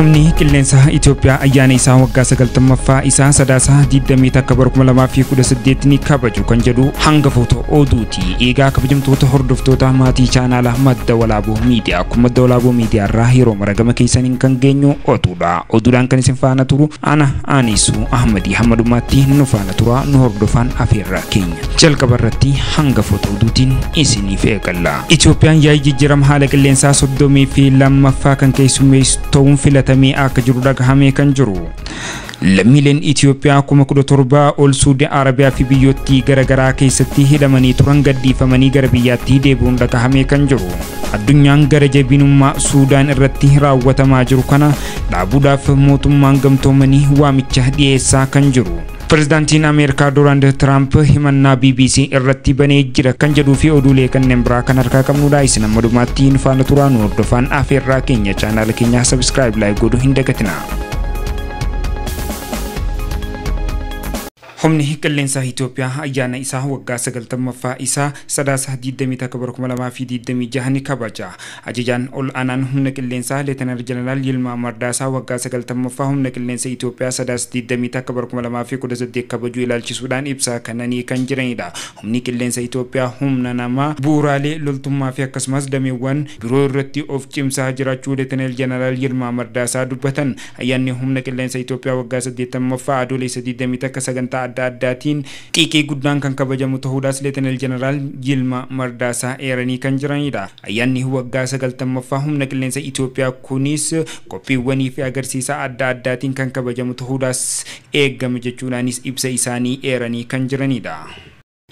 Humni qilleensa Itoophiyaa ayyaana isaa waggaa 90ffaa isaa Sadaasa 21 bara 2018 ni kabaju kan jedhu hangafoota oduuti. Egaa kabajamtoota hordoftoota maatii chaanaala Madda Walaaboo Miidiyaa, kun Madda Walaaboo Miidiyaa irraa yeroo mara gama keessaniin kan geenyu oduudha. Oduudhaan kan isin faana turu ana Anisuu Ahmadii. Hammadumaatti nu faana tura, nu hordofaan afeerraa keenya. Jalqaba irratti hangafoota oduutiin isiniif eegalla. Itoophiyaan yaa'ii jijjiirama haala qilleensaa 32ffaa kan keessummeessu ta'uun filatamee akka jiru dhagahamee kan jiru. Lammiileen Itoophiyaa 17,000 ol Suudi Arabiyaa fi biyyootti garaagaraa keessatti hidhamanii turan gadhiifamanii gara biyyaatti deebi'uun dhagahamee kan jiru. Addunyaan gara jabinummaa Suudaan irratti raawwatamaa jiru kana dhaabuudhaaf mootummaan gamtoomanii waamicha dhiyeessaa kan jiru. Pirezidaantiin Ameerikaa Doonaald Tiraamp himannaa BBC irratti banee jira kan jedhuu fi oduulee kanneen biraa kan harkaa qabnudha. Isin amma dhumaatti nu faana turaa, nu hordofaan afeerraa keenya. Chaanaala keenya subscribe, like godhuu hin dagatinaa. Humni qilleensaa Itoophiyaa ayyaana isaa waggaa 90ffaa isaa Sadaasa 21 bara 2026 ni kabaja. Ajajaan ol aanaan humna qilleensaa Leetanaal Jeneraal Yilmaa Mardaasaa waggaa 90ffaa humna qilleensa Itoophiyaa Sadaasa 21 bara 2018 kabajuu ilaalchisuudhaan ibsa kennanii kan jiranidha. Humni qilleensa Itoophiyaa humna namaa, bu'uuraalee loltummaa fi akkasumas dameewwan biroo irratti of cimsaa jiraachuu Leetanaal Jeneraal Yilmaa Mardaasaa dubbatan. Ayyaanni humna qilleensa Itoophiyaa waggaa 80ffaa Adoolessa 21 sagantaa adda addaatiin xiiqii guddaan kan kabajamu ta'uudhaas Leetanaal Jeneraal Yilmaa Mardaasaa eeranii kan jiranidha. Ayyaanni waggaa 90ffaa humna qilleensa Itoophiyaa kunis qophiiwwanii fi agarsiisa adda addaatiin kan kabajamu ta'uudhaas eegame jechuudhaanis ibsa isaanii eeranii kan jiranidha.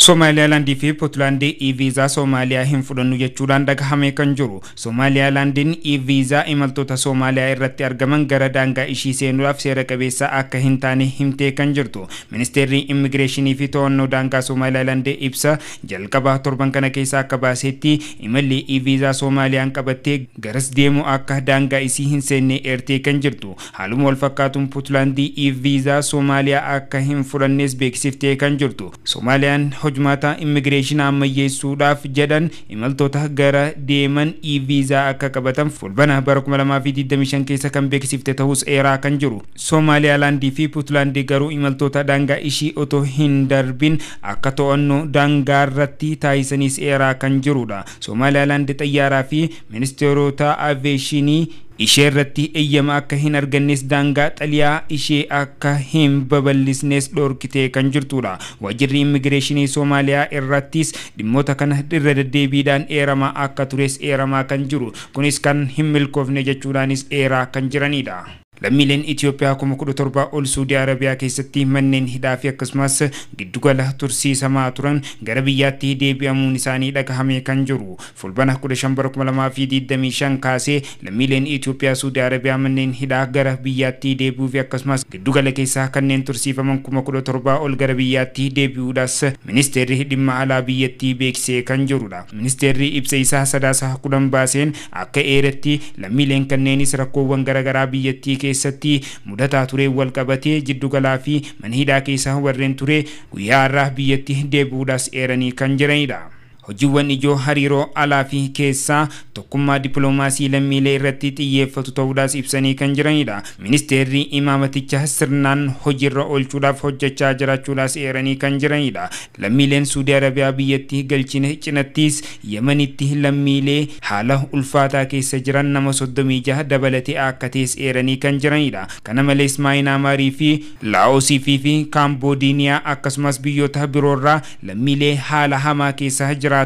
Somaaliyaalaandii fi Puutlaandii e-viizaa Somaaliyaa hin fudhannu jechuudhaan dhagahamee kan jiru. Somaaliyaalaandiin e-viizaa imaltoota Somaaliyaa irratti argaman gara daangaa ishii seenuudhaaf seera qabeessa akka hin taane himtee kan jirtu. Ministeerri Immigireeshinii fi to'annoo daangaa Somaaliyaalaandii ibsa jalqaba torban kana keessa akka baasetti, imalli e-viizaa Somaaliyaan qabattee garas deemu akka daangaa isii hin seenne eertee kan jirtu. Haaluma wal fakkaatuun Puutlaandii e-viizaa Somaaliyaa akka hin fudhannes beeksiftee kan jirtu. Somaaliyaan hojmaata immigireeshinaa ammayyeessuudhaaf jedhan imaltoota gara deeman e-viizaa akka qabatan Fulbana bara 2025 keessa kan beeksifte ta'us eeraa kan jiru. Somaaliyaalaandii fi Puutlaandii garuu imaltoota daangaa ishii otoo hin darbin akka to'annoo daangaa irratti taasisaniis eeraa kan jirudha. Somaaliyaalaand xayyaaraa fi ministeerota aveeshinii ishee irratti eeyyama akka hin argannes, daangaa xaliyaa ishee akka hin babal'isnes dhorkitee kan jirtudha. Waajjirri immigireeshinii Somaaliyaa irrattis dhimmoota kana irra deddeebiidhaan eeramaa akka tures eeramaa kan jiru. Kunis kan hin milkoofne jechuudhaanis eeraa kan jiranidha. Lammiileen Itoophiyaa 17,000 ol Suudii Arabiyaa keessatti manneen hidhaa fi akkasumas giddugala tursiisamaa turan gara biyyaatti deebi'amuun isaanii dhagahamee kan jiru. Fulbana 15 bara 2025 kaasee lammiileen Itoophiyaa Suudii Arabiyaa manneen hidhaa gara biyyaatti deebi'uu fi akkasumas giddugala keessaa kanneen tursiifaman 17,000 ol gara biyyaatti deebi'uudhaas ministeerri dhimma alaa biyyattii beeksisee kan jirudha. Ministeerri ibsa isaa Sadaasa 10 baaseen akka eeretti, lammiileen kanneenis rakkoowwan garaagaraa biyyattii keessatti mudataa ture wal qabatee jiddugalaa fi mana hidhaa keessa warreen ture guyyaa har'aa biyyatti deebi'uudhaas eeranii kan jiranidha. Hojiiwwan ijoo hariiroo alaa fi keessaa tokkummaa dippiloomaasii lammiilee irratti xiyyeeffatu ta'uudhaas ibsanii kan jiranidha. Ministeerri imaamaticha sirnaan hojiirra oolchuudhaaf hojjechaa jiraachuudhaas eeranii kan jiranidha. Lammiileen Suudii Arabiyaa biyyatti galchine cinattis Yemenitti lammiilee haala ulfaataa keessa jiran nama 36 dabalatee akka ta'es eeranii kan jiranidha. Kana malees Maayinaamaarii fi Laa'oosii fi Kaamboodiiniyaa akkasumas biyyoota biroorraa lammiilee haala hamaa keessa jiraatan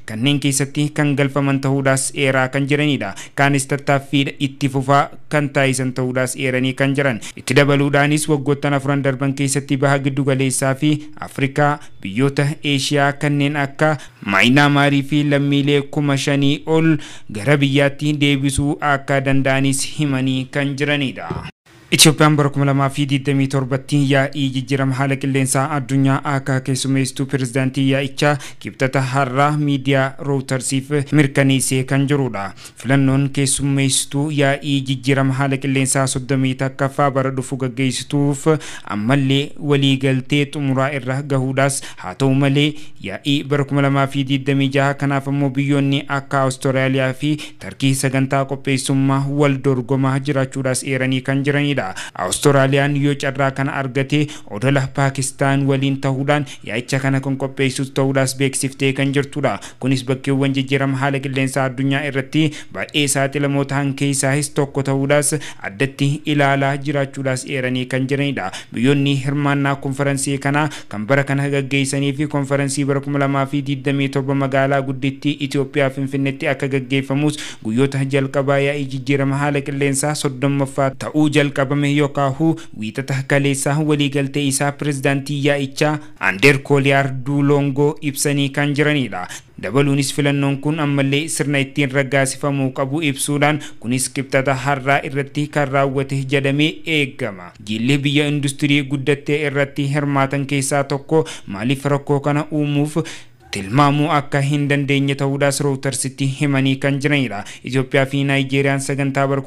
kanneen keessatti kan galfaman ta'uudhaas eeraa kan jiranidha. Kaanis tattaaffii itti fufaa kan taasisan ta'uudhaas eeranii kan jiran. Itti dabaluudhaanis waggoottan 4 darban keessatti baha giddu galeessaa fi Afrikaa, biyyoota Eeshiyaa kanneen akka Maayinaamaarii fi lammiilee 5,000 ol gara biyyaatti deebisuu akka danda'anis himanii kan jiranidha. Itoophiyaan bara 2027tti yaa'ii jijjiirama haala qilleensaa addunyaa akka keessummeessitu pirezidaantii yaa'ichaa Kibxata har'aa miidiyaa Rooytarsiif mirkaneessee kan jirudha. Filannoon keessummeessituu yaa'ii jijjiirama haala qilleensaa 31ffaa bara dhufu gaggeessituuf ammallee waliigaltee xumuraa irra gahuudhaas, haa ta'u malee yaa'ii bara 2026 kanaaf ammoo biyyoonni akka Awustiraaliyaa fi Tarkii sagantaa qopheessummaa wal dorgomaa jiraachuudhaas eeranii kan jiranidha. Awustiraaliyaan yoo carraa kana argate odola Paakistaan waliin ta'uudhaan yaa'icha kana kan qopheessu ta'uudhaas beeksiftee kan jirtudha. Kunis bakkeewwan jijjiirama haala qilleensaa addunyaa irratti baay'ee saaxilamoo ta'an keessaas tokko ta'uudhaas addatti ilaalaa jiraachuudhaas eeranii kan jiranidha. Biyyoonni hirmaannaa konferansii kanaa kan bara kana gaggeessanii fi konferansii bara 2027 magaalaa guddittii Itoophiyaa Finfinneetti akka gaggeeffamus guyyoota jalqabaa yaa'ii jijjiirama haala qilleensaa 30ffaa ta'uu jalqabame yookaan Wiixata kaleessaa waliigaltee isaa pirezidaantii yaa'ichaa Aandeer Kooliyaar Duulongoo ibsanii kan jiranidha. Dabaluunis filannoon kun ammallee sirna ittiin raggaasifamuu qabu ibsuudhaan, kunis Kibxata har'aa irratti kan raawwate jedhamee eegama. Jillee biyya industirii guddattee irratti hirmaatan keessaa tokko maaliif rakkoo kana uumuuf tilmaamuu akka hin dandeenye ta'uudhaas Rooytarsitti himanii kan jiranidha. Itoophiyaa fi Naayijeeriyaan sagantaa bara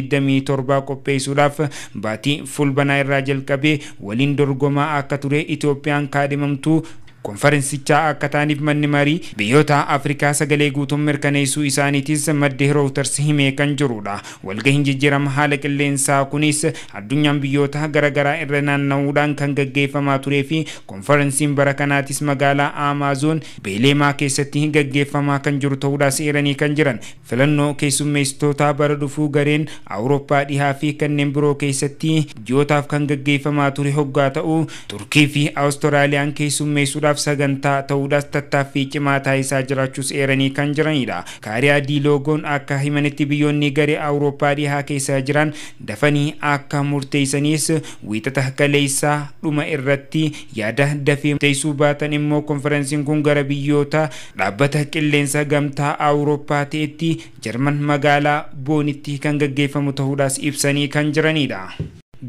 2027 qopheessuudhaaf baatii Fulbanaa irraa jalqabee waliin dorgomaa akka ture, Itoophiyaan kaadhimamtuu konferensichaa akka ta'aniif manni marii biyyoota Afrikaa sagalee guutuun mirkaneessuu isaaniitis maddi Rooters himee kan jirudha. Walgahiin jijjiirama haala qilleensaa kunis addunyaan biyyoota garaagaraa irra naanna'uudhaan kan gaggeeffamaa turee fi konferensiin bara kanaatis magaalaa Amaazon Beeleemaa keessatti gaggeeffamaa kan jiru ta'uudhaas eeranii kan jiran. Filannoo keessummeessitoota bara dhufuu gareen Awurooppaa dhihaa fi kanneen biroo keessatti ji'ootaaf kan gaggeeffamaa ture hoggaa ta'u, Turkii fi Awustiraaliyaan keessummeessuudhaaf sagantaa ta'uudhaas tattaaffii cimaa taasisaa jiraachuus eeranii kan jiranidha. Kaariyaa Diiloogoon akka himanitti, biyyoonni garee Awurooppaa dhihaa keessa jiran dafanii akka murteessanis Wiixata kaleessaa dhuma irratti yaada dafee murteessuu baatan immoo konferensiin kun gara biyyoota dhaabbata qilleensa gamtaa Awurooppaa ta'etti Jarman magaalaa Boonitti kan gaggeeffamu ta'uudhaas ibsanii kan jiranidha.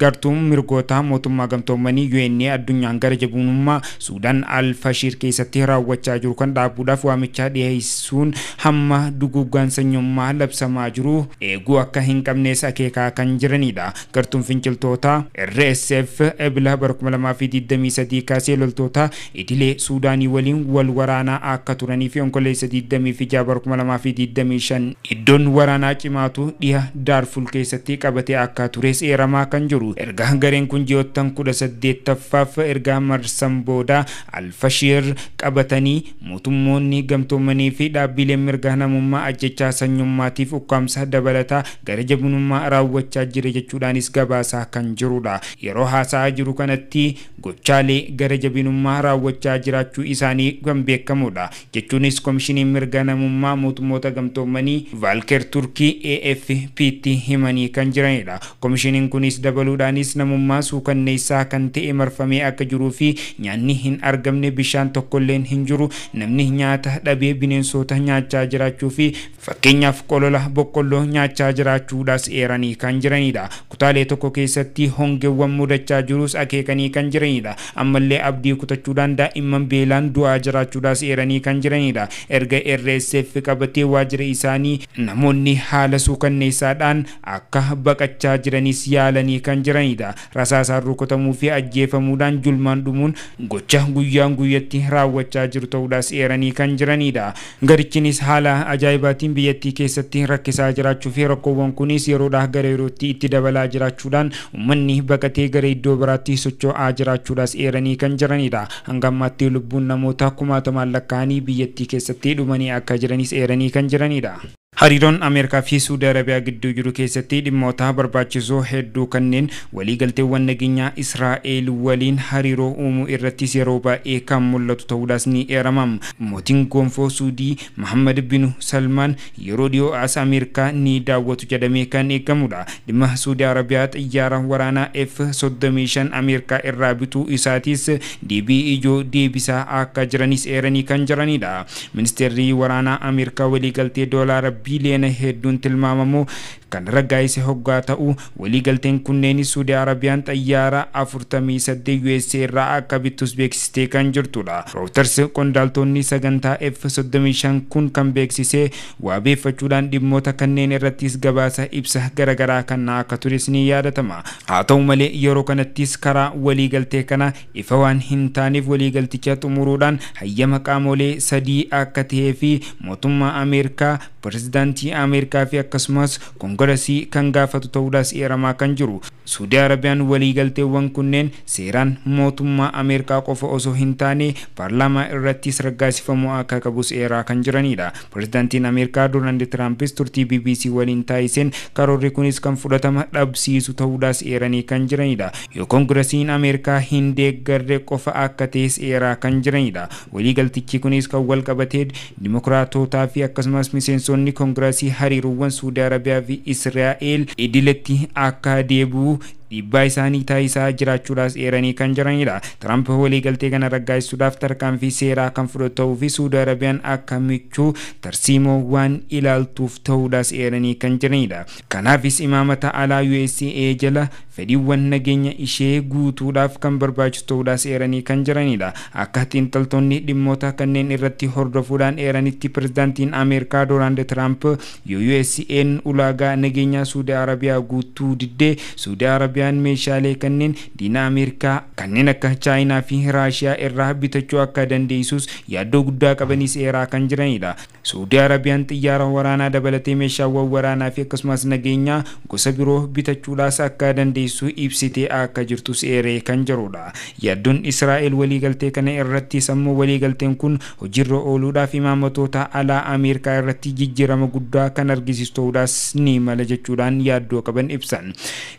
Gartuun mirgoota mootummaa gamtoomanii UN addunyaan gara jabummaa Suudaan Alfashiir keessatti raawwachaa jiru kan dhaabuudhaaf waamicha dhiyeessuun, hamma duguuggaan sanyummaa labsamaa jiru eeguu akka hin qabnes akeekaa kan jiranidha. Gartuun finciltoota RSF Ebila bara 2023 kaasee loltoota idilee Suudaanii waliin wal waraanaa akka turanii fi Onkololeessa 26 bara 2025 iddoon waraanaa cimaatu dhiha Daarfur keessatti qabatee akka tures eeramaa kan jiru. Erga gareen kun ji'oottan 18ffaaf erga marsan booda Alfashiir qabatanii, mootummoonni gamtoomanii fi dhaabbileen mirga namummaa ajjechaa sanyummaatiif ukkaamsa dabalataa gara jabinummaa raawwachaa jira jechuudhaanis gabaasaa kan jirudha. Yeroo haasa'aa jiru kanatti gochaalee gara jabinummaa raawwachaa jiraachuu isaanii kan beekamudha. Jechuunis komishiniin mirga namummaa mootummoota gamtoomanii Vaalker Turkii AFPtti himanii kan jiranidha. Komishiniin kunis dabaluudhaanis namummaa suukanneessaa kan ta'e marfamee akka jiruu fi nyaanni hin argamne, bishaan tokkolleen hin jiru, namni nyaata dhabee bineensota nyaachaa jiraachuu fi fakkeenyaaf qolola boqqolloo nyaachaa jiraachuudhaas eeranii kan jiranidha. Kutaalee tokko keessatti hongeewwan mudachaa jirus akeekanii kan jiranidha. Ammallee abdii kutachuudhaan daa'imman beelaan du'aa jiraachuudhaas eeranii kan jiranidha. Erga RSF qabatee waajjira isaanii namoonni haala suukanneessaadhaan akka baqachaa jiranis yaalanii kan jiranidha. Rasaasaan rukutamuu fi ajjeefamuudhaan julmaan dhumuun gocha guyyaan guyyatti raawwachaa jiru ta'uudhaas eeranii kan jiranidha. Garichinis haala ajaa'ibaatiin biyyattii keessatti rakkisaa jiraachuu fi rakkoowwan kunis yeroodhaa gara yerootti itti dabalaa jiraachuudhaan uummanni baqatee gara iddoo biraatti socho'aa jiraachuudhaas eeranii kan jiranidha. Hanga ammaatti lubbuun namoota kumaatamaan lakkaa'anii biyyattii keessatti dhumanii akka jiranis eeranii kan jiranidha. Hariiroon Ameerikaa fi Suudi Arabiyaa gidduu jiru keessatti dhimmoota barbaachisoo hedduu kanneen waliigalteewwan nageenyaa Israa'el waliin hariiroo uumuu irrattis yeroo baay'ee kan mul'atu ta'uudhaas ni eerama. Mootiin gonfoo Suudii Muhammad bin Salmaan yeroo dhiyoo as Ameerikaa ni daawwatu jedhamee kan eegamudha. Dhimma Suudi Arabiyaa xiyyaara waraanaa F-35 Ameerikaa irraa bituu isaatis deebii ijoo deebisaa akka jiranis eeranii kan jiranidha. Ministeerri waraanaa Ameerikaa waliigaltee doolaara biiliyoona hedduun tilmaamamu kan raggaasise hoggaa ta'u, waliigalteen kunneen Suudii Arabiyaan xayyaara 48 USA irraa akka bittus beeksistee kan jirtudha. Reuters qondaaltonni sagantaa F-35 kun kan beeksise waabeeffachuudhaan dhimmoota kanneen irrattis gabaasa ibsa garaagaraa kan akka tures ni yaadatama. Haa ta'u malee yeroo kanattis karaa waliigaltee kana ifa waan hin taaneef waliigalticha xumuruudhaan hayyama qaamolee sadii akka ta'ee fi mootummaa Ameerikaa, pirezidaantii Ameerikaa fi akkasumas koongiresii kan gaafatu ta'uudhaas eeramaa kan jiru. Suudii Arabiyaan waliigalteewwan kunneen seeraan mootummaa Ameerikaa qofa osoo hin taane paarlaamaa irrattis raggaasifamuu akka qabus eeraa kan jiranidha. Pirezidaantiin Ameerikaa Doonaald Tiraampis turtii BBC waliin taasiseen karoorri kunis kan fudhatama dhabsiisu ta'uudhaas eeranii kan jiranidha. Yoo koongiresiin Ameerikaa hin deeggarre qofa akka ta'es eeraa kan jiranidha. Waliigaltichi kunis kan wal qabatee dimokiraatotaa fi akkasumas miseensonni koongiresii hariiroowwan Suudii Arabiyaa fi Israa'el idiletti akka deebi'u dhiibbaa isaanii taasisaa jiraachuudhaas eeranii kan jiranidha. Tiraamp waliigaltee kana raggaasisuudhaaf tarkaanfii seeraa kan fudhatu ta'uu fi Suudii Arabiyaan akka michuu tarsiimoo waan ilaaltuuf ta'uudhaas eeranii kan jiranidha. Kanaafis imaamata alaa USA jala fedhiiwwan nageenya ishee guutuudhaaf kan barbaachisu ta'uudhaas eeranii kan jiranidha. Akka xiinxaltoonni dhimmoota kanneen irratti hordofuudhaan eeranitti pirezidaantiin Ameerikaa Doonaald Tiraamp yoo USA'n ulaagaa nageenyaa Suudii Arabiyaa guutuu diddee Suudii Arabiyaan meeshaalee kanneen diina Ameerikaa kanneen akka Chaayinaa fi Raashiyaa irraa bitachuu akka dandeessus yaaddoo guddaa qabanis eeraa kan jiranidha. Suudii Arabiyaan xiyyaara waraanaa dabalatee meeshaawwan waraanaa fi akkasumas nageenyaa gosa biroo bitachuudhaas akka dandeessu ibsitee akka jirtus eeree kan jirudha. Yaaddoon Israa'el waliigaltee kana irratti sammuu waliigalteen kun hojiirra ooluudhaaf imaammatoota alaa Ameerikaa irratti jijjiirama guddaa kan argisiisu ta'uudhaas ni mala jechuudhaan yaaddoo qaban ibsan.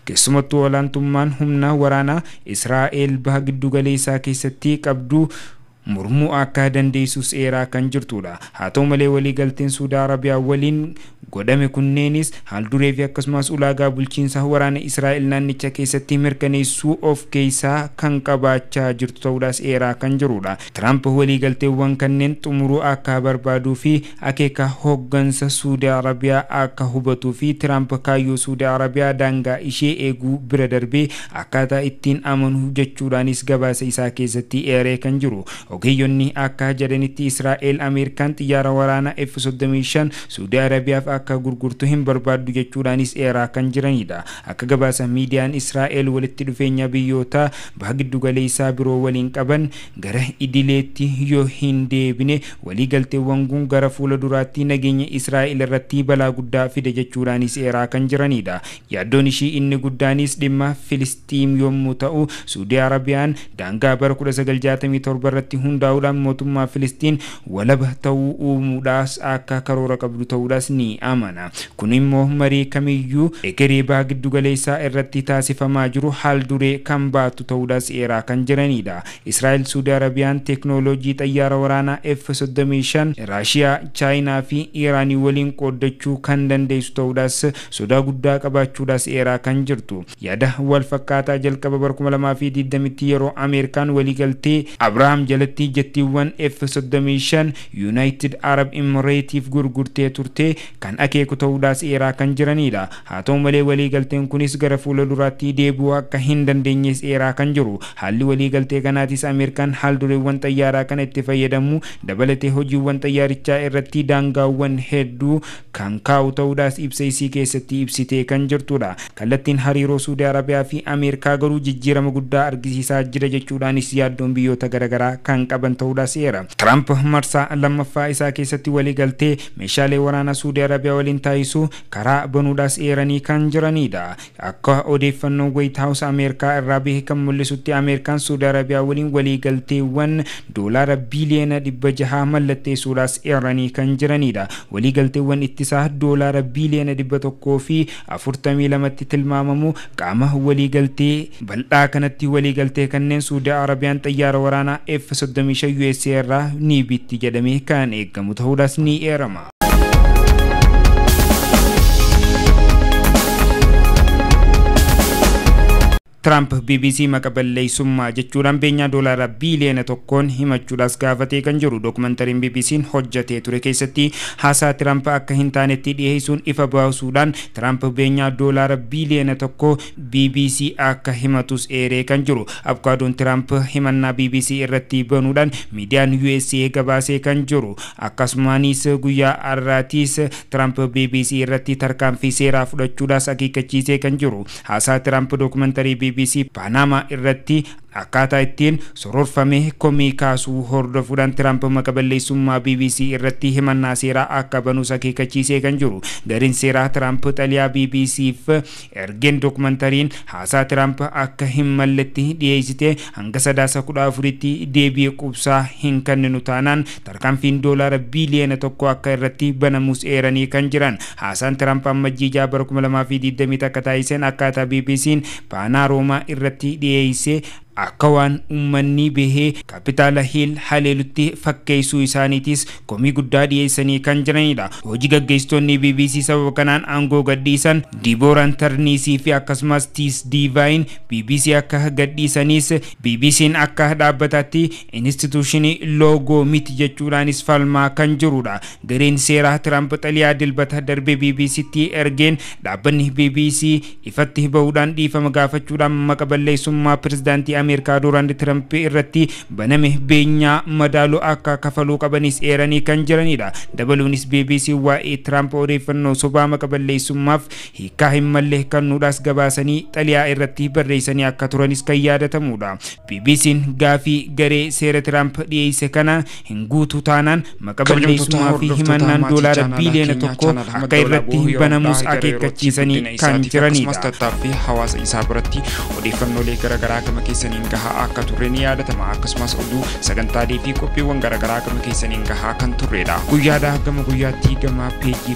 Keessumattuu olaantummaan humna waraanaa Israa'el baha giddugaleessaa keessatti qabdu mormuu akka dandeessus eeraa kan jirtudha. Haa ta'u malee waliigalteen Suudii Arabiyaa waliin godhame kunneenis haal-duree fi akkasumas ulaagaa bulchiinsa waraana Israa'el naannicha keessatti mirkaneessuu of keessaa kan qabaachaa jirtu ta'uudhaas eeraa kan jirudha. Tiraamp waliigalteewwan kanneen xumuruu akka barbaaduu fi akeeka hooggansa Suudii Arabiyaa akka hubatuu fi Tiraamp kaayyoo Suudii Arabiyaa daangaa ishee eeguu bira darbee akkaataa ittiin amanu jechuudhaanis gabaasa isaa keessatti eeree kan jiru. Ogeeyyonni akka jedhanitti Israa'el Ameerikaan xiyyaara waraanaa F-35 Suudii Arabiyaaf akka gurgurtu hin barbaaddu jechuudhaanis eeraa kan jiranidha. Akka gabaasa miidiyaan Israa'el walitti dhufeenya biyyoota baha giddugaleessaa biroo waliin qaban gara idileetti yoo hin deebine waliigalteewwan kun gara fuula duraatti nageenya Israa'el irratti balaa guddaa fide jechuudhaanis eeraa kan jiranidha. Yaaddoon ishii inni guddaanis dhimma Filisxiim yommuu ta'u, Suudii Arabiyaan daangaa bara 1967 irratti hundaa'uudhaan mootummaa Filistiin walaba ta'uu uumuudhaas akka karoora qabdu ta'uudhaas ni amana. Kun immoo marii kamiyyuu egeree baha giddugaleessaa irratti taasifamaa jiru haal duree kan baatu ta'uudhaas eeraa kan jiranidha. Israa'el Suudii Arabiyaan teeknooloojii xayyaara waraanaa F-35 Raashiyaa, Chaayinaa fi Iraanii waliin qooddachuu kan dandeessu ta'uudhaas sodaa guddaa qabaachuudhaas eeraa kan jirtu. Yaada wal fakkaataa jalqaba bara 2020 yeroo Ameerikaan waliigaltee Abrahaam jalatti jettiiwwan F-35 United Arab Emirateef gurgurtee turte kan akeeku ta'uudhaas eeraa kan jiranidha. Haa ta'u malee waliigalteen kunis gara fuula duraatti deebi'uu akka hin dandeenyes eeraa kan jiru. Haalli waliigaltee kanaatis Ameerikaan haal dureewwan xayyaaraa kana itti fayyadamu dabalatee hojiiwwan xayyaarichaa irratti daangaawwan hedduu kan kaa'u ta'uudhaas ibsa isii keessatti ibsitee kan jirtudha. Kallattiin hariiroo Suudii Arabiyaa fi Ameerikaa garuu jijjiirama guddaa argisiisaa jira jechuudhaanis yaaddoon biyyoota garaagaraa kan qaban ta'uudhaas eera. Tiraamp marsaa lammaffaa isaa keessatti waliigaltee meeshaalee waraanaa Suudii Arabiyaa waliin taasisuu karaa banuudhaas eeranii kan jiranidha. Akka odeeffannoon White House Ameerikaa irraa bahe kan mul'isutti Ameerikaan Suudii Arabiyaa waliin waliigalteewwan doolaara biiliyoona 600 mallatteessuudhaas eeranii kan jiranidha. Waliigalteewwan ittisaa doolaara biiliyoona 142tti tilmaamamu qaama waliigaltee bal'aa kanatti waliigaltee kanneen Suudii Arabiyaan xayyaara waraanaa F-35 USA irraa ni bitti jedhamee kan eegamu ta'uudhaas ni eerama. Tiraamp BBC maqa balleessummaa jechuudhaan beenyaa doolaara biiliyoona 1n himachuudhaas gaafatee kan jiru. Dookumantariin BBC'n hojjetee ture keessatti haasaa Tiraamp akka hin taanetti dhiyeessuun ifa baasuudhaan Tiraamp beenyaa doolaara biiliyoona 1 BBC akka himatus eeree kan jiru. Abukaadoon Tiraamp himannaa BBC irratti banuudhaan miidiyaan USA gabaasee kan jiru. Akkasumaanis guyyaa har'aatiis Tiraamp BBC irratti tarkaanfii seeraa fudhachuudhaas akeekkachiisee kan jiru. Haasaa Tiraamp dookumantarii BBC Paanamaa irratti akkaataa ittiin sororfame komii kaasuu hordofuudhaan Tiraamp maqa balleessummaa BBC irratti himannaa seeraa akka banuus akeekkachiisee kan jiru. Gariin seeraa Tiraamp xaliyaa BBCf ergeen dookumantariin haasaa Tiraamp akka hin malletti dhiyeessite hanga Sadaasa 14tti deebii qubsaa hin kenninu taanaan tarkaanfiin doolaara biiliyoona 1 akka irratti banamus eeranii kan jiran. Haasaan Tiraamp Ammajjii 6 bara 2020 akka taasiseen akkaataa BBC'n Paanaaromaa irratti dhiyeesse akka waan uummanni bahee Kaapitaala Hiil haleelutti fakkeessuu isaaniitis komii guddaa dhiyeessanii kan jiranidha. Hojii gaggeessitoonni BBC sababa kanaan aangoo gadhiisan Dibooraan Tarniisii fi akkasumas Tiis Diivaayin BBC akka gadhiisanis BBC'n akka dhaabbataatti instituushinii loogoo miti jechuudhaanis falmaa kan jirudha. Gareen seeraa Tiraamp xaliyaa Dilbata darbee BBCtti ergeen dhaabbanni BBC ifatti bahuudhaan dhiifama gaafachuudhaan maqa balleessummaa pirezidaantii Ameerikaa Doonaald Tiraamp irratti baname beenyaa madaaluu akka kafaluu qabanis eeranii kan jiranidha. Dabaluunis BBC waa'ee Tiraamp odeeffannoo sobaa maqa balleessummaaf hiikaa hin malle kennuudhaas gabaasanii xaliyaa irratti barreessanii akka turanis kan yaadatamudha. BBC'n gaafii garee seera Tiraamp dhiyeesse kana hin guutu taanaan maqa balleessummaa fi himannaan doolaara biiliyoona 1 akka irratti banamus akeekkachiisanii kan jiranidha. Tattaaffii hawaasa isaa biratti odeeffannoolee garaagaraa gama keessaniin gahaa akka turre ni yaadatama. Akkasumas oduu, sagantaalee fi qophiiwwan garaagaraa gama keessaniin gahaa kan turredha. Guyyaadhaa gama guyyaatti gama peejii